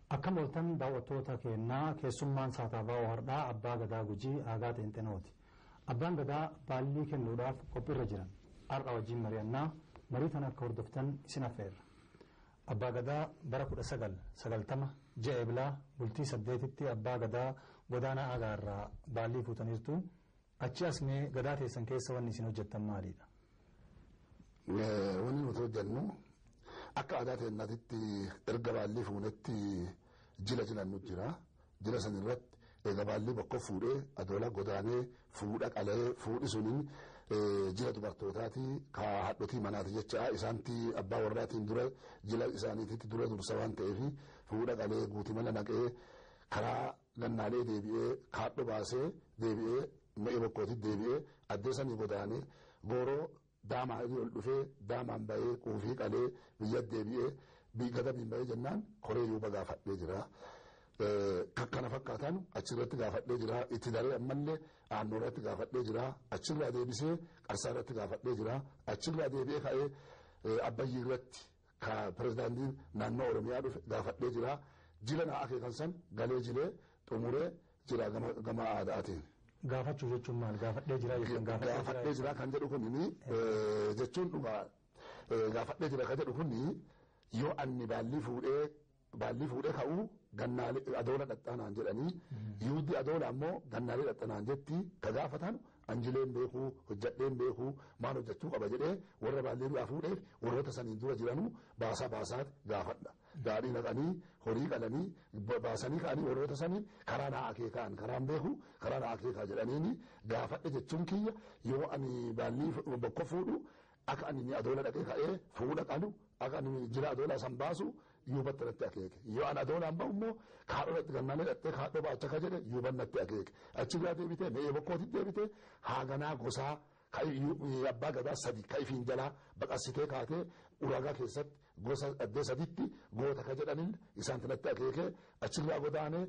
Akkam ooltan daawwattoota keenyaa, keessummaan Saataa Hardhaa Abbaa Gadaa Gujii Aagaa Xeenxenooti. Abbaan Gadaa baallii kennuudhaaf qophiirra jiran. Har'a wajjin mari'annaa, marii tana akka hordoftan isin affeerra. Abbaa Gadaa bara 1990 ji'a Eblaa bultii 8tti Abbaa Gadaa Godaanaa Aagaa irraa baallii fuutaniirtu. Achi as mee gadaa teessan keessa wanni isin hojjettan maalidha? Wanni nuti hojjennu akka aadaa teenyaatitti erga baallii fuunetti jila jilannu jira. Jila san irratti eega baallii bakka fuudhee adoola godaanee fuudha qalee, fuudhi suniin jila dubartootaati, ka haadhotii manaati jecha, isaanti abbaa warraatiin dura jila isaaniititti dura dursa waan ta'eef, fuudha qalee, guutii mala naqee, karaa gannaalee deebi'ee, kaadho baasee deebi'ee, mi'ee bokkootti deebi'ee, addee sanii godaanee gooroo daamaa ol dhufee, daamaan bahee, quufii qalee, biyya deebi'ee, gadabiin bahee jennaan koree yuuba gaafadhee jira. Kan kana fakkaatan achirratti gaafadhee jira. Itti daree ammallee aannoo irratti gaafadhee jira. Achirraa deebisee qarsaa irratti gaafadhee jira. Achirraa deebi'ee ka'ee abbayyii irratti ka pirezidaantiin naannoo Oromiyaa dhufe gaafadhee jira. Jila naa akeekan san galee jilee xumuree jira gama aadaatiin. Gaafachuu jechuun maal? Gaafadhee jira jechuun gaafadhee jira kan jedhu kunini jechuun dhugaa gaafadhee jira kan jedhu kunni yoo anni baallii fuudhee ka'uu gannaalee adoola dhaxxaanaan jedhanii, yuuddi adoola ammoo gannaalee dhaxxanaan jetti. Ka gaafatan anjileen beekuu, hojjadheen beekuu, maal hojjechuu qaba jedhee warra baallii duraa fuudheef warroota saniin dura jiranuu baasaa baasaat gaafadha. Daadhii naqanii, horii qalanii, baasanii ka'anii, warroota saniin karaa naa akeekaan, karaan beeku karaa naa akeekaa jedhaniini gaafadhe jechuun kiyya. Yoo ani baallii bokko fuudhu akka ani adoola dhaqee ka'ee fuudha qalu, akka ani jira adoolaa san baasu yuubatti natti akeeke. Yoo ani adoolaan ba'u immoo kaadhoo dhatti gannaalee dhattee kaadhoo baacha ka jedhe yuuban natti akeeke. Achi biraa deebitee me'ee bokkootti deebitee haaganaa gosaa abbaa gadaa sadi ka ifiin jalaa baqassitee kaatee uragaa keessatti gosa addee saditti goota ka jedhanin isaan natti akeeke. Achirraa godaanee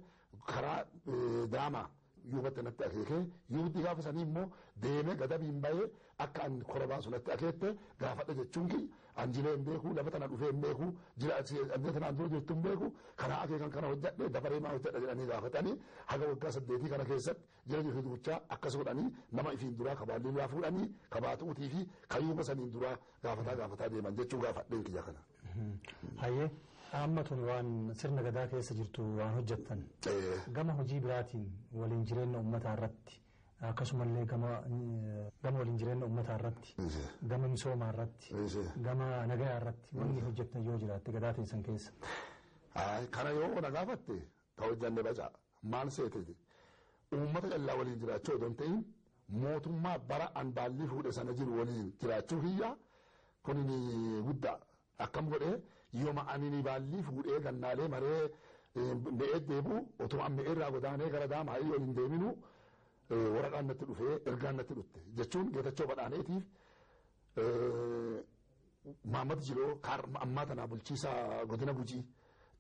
karaa daamaa yuubatti natti akeeke. Yuubdi gaafa sanii immoo deemee gadabiin bahee akka ani kora baasu natti akeette. Gaafadha jechuun kiyya anjilee hin beeku, lafa tana dhufee hin beeku, jira addee tanaan dura jirtu hin beeku, karaa akeekan kana hojjadhe, dabaree maa hojjadha jedhanii gaafatanii, haga waggaa 8 kana keessatti jira jirtu duuchaa akkas godhanii, nama ifiin duraa kabaallii duraa fuudhanii kabaatuutii fi kayyuuma saniin duraa gaafataa gaafataa deeman jechuu gaafadheen kiyya kana. Hayyee, amma tun waan sirna gadaa keessa jirtu waan hojjettan. Gama hojii biraatiin waliin jireenya uummataa irratti, akkasumallee gama waliin jireenya uummataa irratti, gama misoomaa irratti, gama nagayaa irratti wanni hojjettan yoo jiraatte gadaa teessan keessa. Kana yoo na gaafatte, ta hojjanne baca. Maal seete, uummata callaa waliin jiraachuu odoo hin ta'in mootummaa bara an baallii fuudhe sana jiru waliin jiraachuu kiyya kunin guddaa. Akkam godhee, yooma ani baallii fuudhee gannaalee maree me'ee deebi'u, otoo an me'ee irraa godaanee gara daamaa ol hin deeminu, waraqaan natti dhufee, ergaan natti dhufte jechuun Geetachoo Badhaaneetiif Maammad Jiloo ammaa tanaa bulchiisaa godina Gujii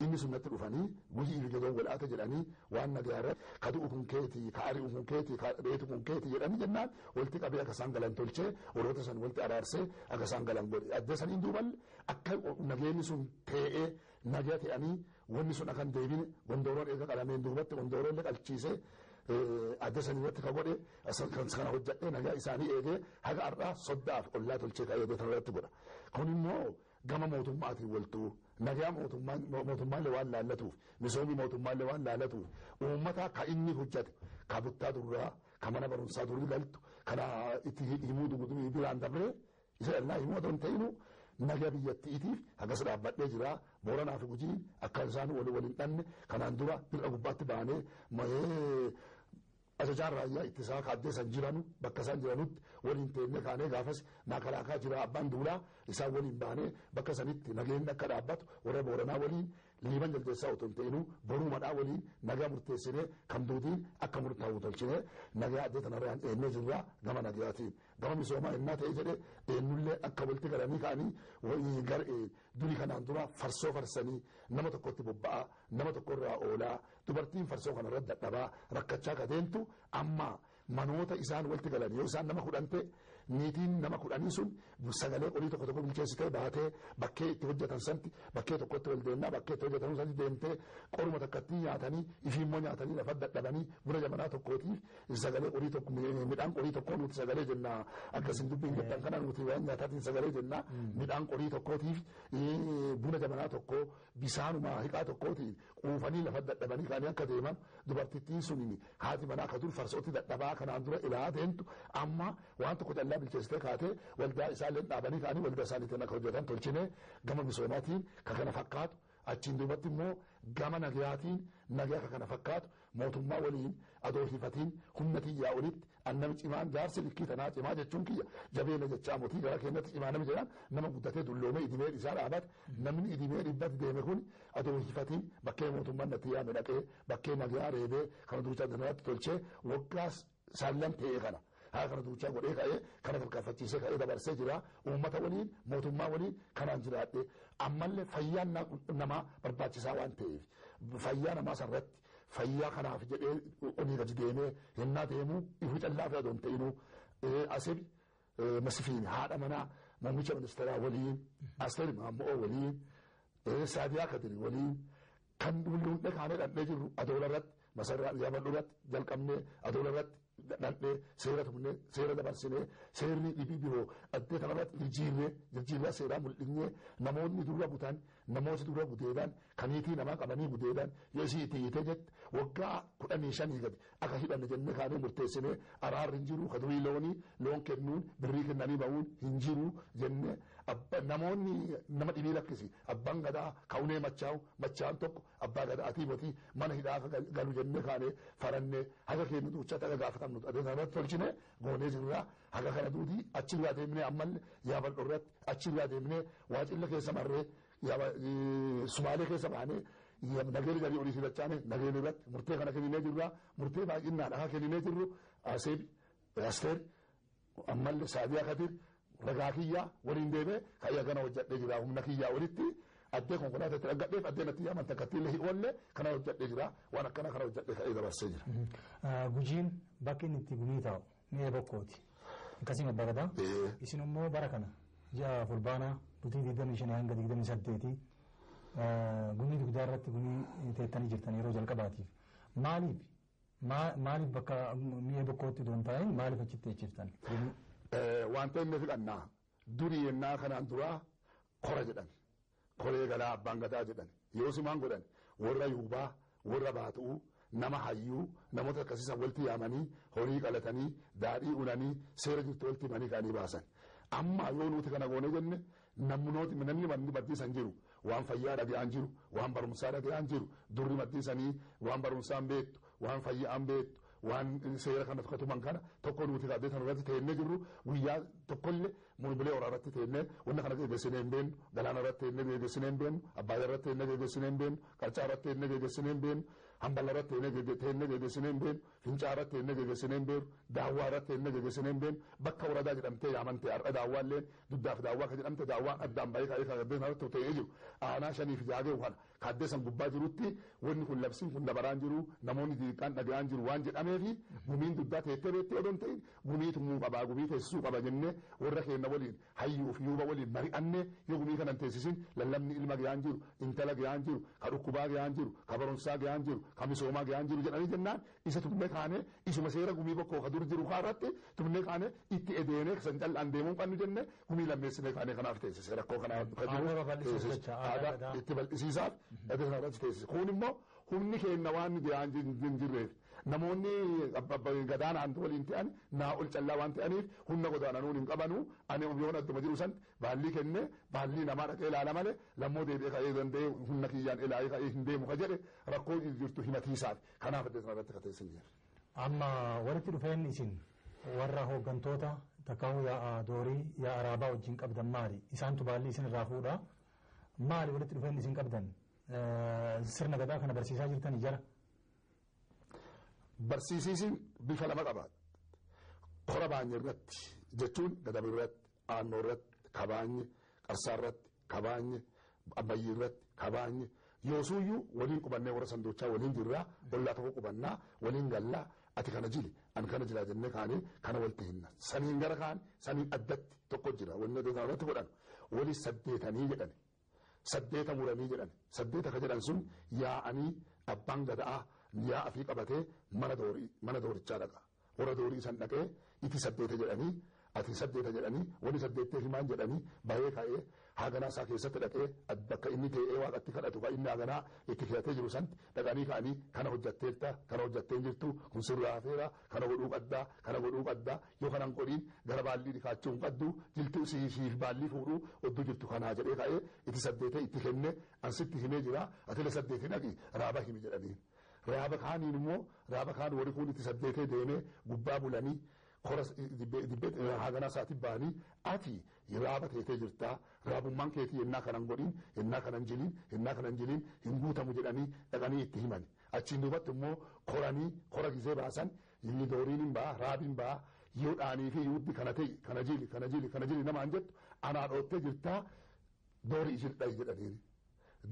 inni sun natti dhufanii, Gujii fi Gedoon godhaate jedhanii, waan nagaa irratti ka du'u kun keeti, ka ari'u kun keeti, ka dheetu kun keeti jedhanii jennaan, walitti qabee akka isaan galan tolchee, warroota san walitti araarsee akka isaan galan godhe. Addee saniin duuballe akka nageenyi sun tee'ee nagaa ta'anii wanni sun akka hin deebine, gondooroon eega qalameen duubatti gondooroon illee qalchiisee adda sanii irratti ka godhe kana hojjadhee, nagaa isaanii eegee, haga har'aa soddaaf ollaa tolchee ka eegee irratti godha. Kun immoo gama mootummaatiin waltuu nagaa mootummaallee waan laallatuuf, misoomni mootummaallee waan laallatuuf, uummata ka inni hojjate, ka buttaa durraa, ka mana barumsaa durii galtu kana itti himuu biraan dabree isa dhallaa himuu otoo hin ta'inu, nagaa biyyattiitiif hagas dhaabbadhee jira. Booranaa fi Gujiin akka isaan wal waliin dhanne kanaan dura dirqa gubbaatti baanee ajajaan raayyaa ittisaa kaaddee san jiranu bakka isaan jiranutti waliin teennee kaanee, gaafas maakalaakaa jira, abbaan duulaa isaan waliin baanee, bakka sanitti nageenyi akka dhaabbatu warra Booranaa waliin, Liiban Jaldeessaa otoo hin ta'inuu Boruu Madhaa waliin nagaa murteessinee, kan duutiin akka murtaa'u tolchinee, nagaa addee tanarraan eennee jirra gama nagayaatiin. Gama misoomaa ennaa ta'e jedhe, eenyullee akka walitti galanii ka'anii durii kanaan dura farsoo farsanii nama tokkotti bobba'aa, nama tokkorraa oolaa, dubartiin farsoo kanarratti dadhabaa rakkachaa kadeentu, amma manoota isaan walitti galan yoo isaan nama 10 ta'e Niitiin nama 10 sun sagalee qorii tokko tokko bilcheessitee baatee bakkee itti hojjetan santi bakkee tokkotti wal deemnaa bakkee itti hojjetan santi deemtee qoruma takkatti nyaatanii ifiimmoo nyaatanii lafa dadhabanii buna jamanaa tokkootiif sagalee qorii tokko midhaan qorii tokkoo nuti sagalee jenna akkasin dubbiin jettan kana nuti waan nyaataatiin sagalee jenna midhaan qorii tokkootiif buna jamanaa tokkoo bisaanuma hiqaa tokkootiin quufanii lafa dadhabanii kaanii akka deeman dubartittiin sun haati manaa ka dur farsootti dadhabaa kanaan dura ilaa deemtu amma waan tokko callaa bilcheessitee kaatee waldaa isaallee dhaabanii kaanii waldaa isaaniitiin akka hojjetan tolchine gama misoomaatiin ka kana fakkaatu achiin duubatti immoo gama nagayaatiin nagaa ka kana fakkaatu mootummaa waliin adoo hifatiin humna kiyyaa olitti annami cimaan jaarsi likkii tanaa cimaa jechuun kiyya jabeena jechaa mootii gara keenyatti cimaa nami jedhan nama guddatee dulloomee idimee isaa dhaabate namni idimee dhibbatti deeme kun adoo hifatiin bakkee mootummaan natti yaame dhaqee bakkee nagaa reebee kana duuchaa danaraatti tolchee waggaas saallan ta'ee kana. Haa kana duuchaa godhee ka'ee kana tarkaanfachiisee ka'ee dabarsee jira uummata waliin mootummaa waliin kanaan jiraadhe ammallee fayyaan namaa barbaachisaa waan ta'eef fayyaa namaa sarratti fayyaa kanaaf jedhee olii gadi deemee yennaa deemuu ifu callaa fi adoon ta'inuu asib masifiin haadha manaa muummicha ministeeraa waliin asteer maammoo waliin saadiyaa kadiri waliin kan hulluunne kaanee dhandhee jirru adoola irratti masarraa yaabadhu irratti jalqabnee adoola irratti dhandhee seera tumnee seera dabarsinee seerri dhibii biroo addee kanarratti jijjiirree jijjiirraa seeraa mul'innee namoonni dura butan namooti dura gudeedan kaniitii namaa qabanii gudeedan yoo isii itti hiitee jette waggaa 15 gadi akka hidhanne jennee kaanee murteessinee araarri hin jiru ka durii loonii loon kennuun birrii kennanii ba'uun hin jiru jennee namoonni nama dhibii lakkisi abbaan gadaa kaunee machaa'u machaa'an tokko abbaa gadaa atii botii mana hidhaa akka galu jennee kaanee farannee haga keenya duuchaatti akka gaafatamnu adee sanarratti tolchine goonee jirra haga kana duutii achirraa deemnee ammallee yaabal'oo irratti achirraa deemnee waacilla keessa marree sumaalee keessa baanee nageenya galii olii filachaane nageenya irratti murtee kana kenninee jirra murtee baay'inaan akka kenninee jirru aseeb asteer ammallee saadiyaa kadir ragaa kiyyaa waliin deemee kayya kana hojjadhee jira humna kiyyaa walitti addee konkolaataa itti dhaggadheef addee natti yaaman takkatti illee hin oolle kana hojjadhee jira waan akkana kana hojjadhee ka'ee dabarsee jira. Gujiin bakki inni itti gumii taa'u mi'a bokkooti. Akkasuma abbaa gadaa. Isin immoo bara kana ji'a fulbaanaa bultii 25 hanga 28 gumii dugdaa irratti gumii teettanii jirtan yeroo jalqabaatiif. Maaliif maaliif bakka mi'a bokkootti osoo hin taa'in maaliif achitti teechiftan? Wanta inni fidhannaa durii yennaa kanaan duraa kora jedhan koree galaa abbaan gadaa jedhan yoo simaan godhan warra yuubaa warra baatu'uu nama hayyuu namoota akkasiisan walitti yaamanii horii qalatanii daadhii unanii seera jirtu walitti himanii ka'anii baasan. Amma yoo nuti kana goone jenne namni manni maddiisan jiru waan fayyaa dhaga'an jiru waan barumsaa dhaga'an jiru durri maddiisanii waan barumsaan beektu waan fayyaan beektu waan seera kana tokkotuman kana tokko nuti kaadee sana irratti teennee jirru guyyaa tokkollee mulmulee horaa irratti teennee wanna kana geggeessinee hin beennu galaana irratti teennee geggeessinee hin beennu abbaayyaa irratti teennee geggeessinee hin beennu qarcaa irratti teennee geggeessinee hin beennu hamballa irratti teennee geggeessinee hin beennu fincaa irratti teennee geggeessinee hin beennu daawwaa irratti teennee geggeessinee hin beennu bakka waradaa jedhamtee yaamante har'a daawwaalleen duddaaf daawwaa ka jedhamte daawwaan addaan bahee ka'ee kaadee sana irratti ta'ee jiru aanaa shaniif jaagee kana kaaddee san gubbaa jirutti wanni kun labsiin kun dabaraan jiru namoonni xixiqqaan dhaga'aan jiru waan jedhameefi gumiin duddaa teettee beettee odoo hin ta'in gumii tumuu qabaa gumii teessisuu qaba jennee warra keenya waliin hayyuuf yuuba waliin mari'annee yoo gumii kana hin teessisin lallabni ilma ga'aan jiru intala ga'aan jiru ka dhukkubaa ga'aan jiru ka barumsaa ga'aan jiru ka misoomaa ga'aan jiru jedhanii jennaan isa tumnee kaanee isuma seera gumii bokkoo ka dur jiru kaarratti tumnee kaanee itti edeenee san callaan deemuu qabnu jennee gumii lammeessinee kaanee kanaaf teessise rakkoo kanaaf ka jiru aadaa itti bal'isiisaaf dhagee sana irratti teessise kun immoo humni keenya waan ga'aan hin jirreef namoonni gadaanaan waliin ta'an naa ol callaa waan ta'aniif humna godaananuun hin qabanu ani yoon adduma jiru san baallii kenne baallii namaa dhaqee ilaala malee lammoo deebi'ee ka'ee danda'ee humna kiyyaan ilaa'ee ka'ee hin deemu ka jedhe rakkoo jirtu himatiisaaf kanaaf addee sana irratti ka teessin jira. Amma walitti dhufeen isin warra hooggantoota takkaa'uu yaa'a doorii yaa'a raabaa wajjin qabdan maali? Isaantu baallii isin irraa fuudha. Maali walitti dhufeen isin qabdan? Sirna gadaa kana barsiisaa jirtanii jara. Barsiisiin bifa lama qaba. Kora baanye irratti jechuun gadab irratti, aannoo irratti, kabaanye, qarsaa irratti, kabaanye, abbayyii irratti, kabaanye. Yoosuuyyuu waliin qubannee warra sanduuchaa waliin jirraa, ollaa tokko qubannaa, waliin gallaa, Ati kana jili ani kana jilaa jennee kaanee kana walitti hinna. Saniin gara kaan saniin addatti tokko jira wanni adda irratti godhan wali saddeetanii jedhan saddeeta muranii jedhan saddeeta ka jedhan sun yaa'anii abbaan gadaa yaa'a fi qabatee mana doorichaa dhaqa. Warra doorii san dhaqee iti saddeeta jedhanii ati saddeeta jedhanii wali saddeettee himaan jedhanii bahee ka'ee haganaa isaa keessatti dhaqee bakka inni tee'ee waaqatti kadhatu kan inni haganaa itti filatee jiru sanatti dhaqanii ka'anii kana hojjatteerta kana hojjattee jirtu kun sirraa hafeera kana godhuu qabdaa kana godhuu qabdaa yoo kanan godhiin gara baallii dhikaachuu hin qabdu jiltuu siif baallii fuudhuu odduu jirtu kanaa jedhee ka'ee itti saddeetee itti kenne ansitti himee jira atile saddeetee dhaqi raaba himi jedhanii. Raaba kaaniin immoo raaba kaan warri kun itti saddeetee deemee gubbaa bulanii kora dibbee haganaa isaatti ba'anii ati raaba teetee jirtaa raabummaan keetii yennaa kanan godhin yennaa kanan jiliin yennaa kanan jiliin hin guutamu jedhanii dhaqanii itti himan achiin duubatti immoo koranii kora gisee baasan inni dooriin hin ba'a raabiin ba'a yoo dhaanii fi yuuddi kana ta'e kana jili kana jili kana jili namaan jettu anaa dhoottee jirtaa doorii ishii dhayi jedhaniini.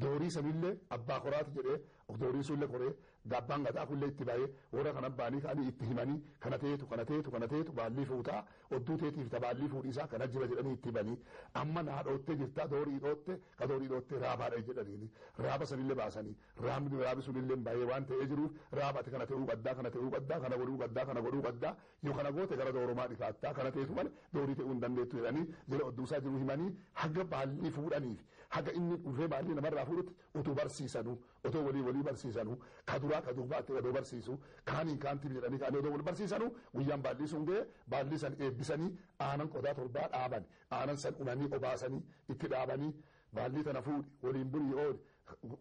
Doorii sanillee abbaa koraati jedhee doorii sunillee koree abbaan gadaa kunillee itti baay'ee warra kana baanii ka'anii itti himanii kana teetu kana teetu kana teetu baallii fuutaa odduu teetiif ta baallii fuudhiisaa kana jira jedhanii itti himanii amma naa dhoottee jirtaa doorii dhootte ka doorii dhootte raabaadha jedhaniini raaba sanillee baasanii raabni raabi sunillee baay'ee waan ta'ee jiruuf raaba ati kana ta'uu qabdaa kana ta'uu qabdaa kana godhuu qabdaa kana godhuu qabdaa yoo kana goote gara dooromaa dhikaattaa kana teetu malee doorii ta'uu hin dandeettu jedhanii jala odduusaa jiru himanii haga baallii fuudhaniif haga inni dhufee baallii namarraa fuudhutti utuu barsiisanuu otoo walii walii barsiisanuu ka duraa ka duubaatti odoo barsiisu kaaniin kaantiif jedhanii kaanii odoo wal barsiisanuu guyyaan baallii sun ga'e baallii san eebbisanii aanan qodaa torbaa dhaaban aanan san unanii obaasanii itti dhaabanii baallii tana fuudhi waliin bulii ooli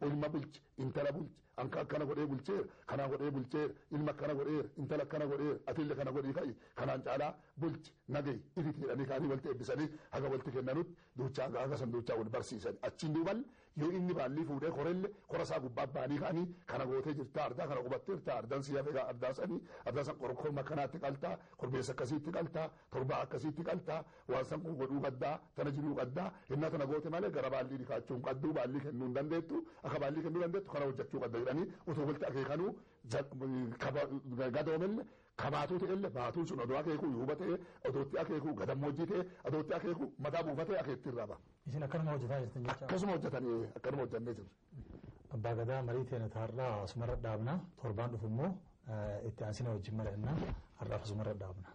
ilma bulchi intala bulchi anka akkana godhee bulcheera kanaan godhee bulcheera ilma akkana godheera intala akkana godheera atillee kana godhii ka'i kanaan caalaa bulchi nagayi ifiti jedhanii kaanii walitti eebbisanii haga walitti kennanutti duuchaa haga san duuchaa wal barsiisan achiin duuban yoo inni baallii fuudhee korelle kora isaa gubbaa baanii ka'anii kana gootee jirtaa ardaa kana qubatteerta ardaan si hafe ardaa sanii ardaa san korma akkanaatti qaltaa korbeessa akkasiitti qaltaa torbaa akkasiitti qaltaa waan san kun godhuu qabdaa tana jiruu qabdaa innaa tana goote malee gara baallii dhikaachuu hin qabdu baallii kennuu hin dandeettu akka baallii kennuu dandeettu kana hojjechuu qabda jedhanii utuu walitti akeekanuu gadoomelle kabaatuu ta'elle baatuun sun odoo akeekuu yuuba ta'e odootti akeekuu gadammoojjii ta'e odootti akeekuu mataa buufatee akeetti irraa ba'a. Isin akkanuma hojjetaa jirtan jecha. Akkasuma hojjetanii akkanuma hojjannee jirra. Abbaa Gadaa marii teenya taarraa asumarra dhaabna torbaan dhufu immoo itti aansine wajjin mari'annaa har'aaf asumarra dhaabna.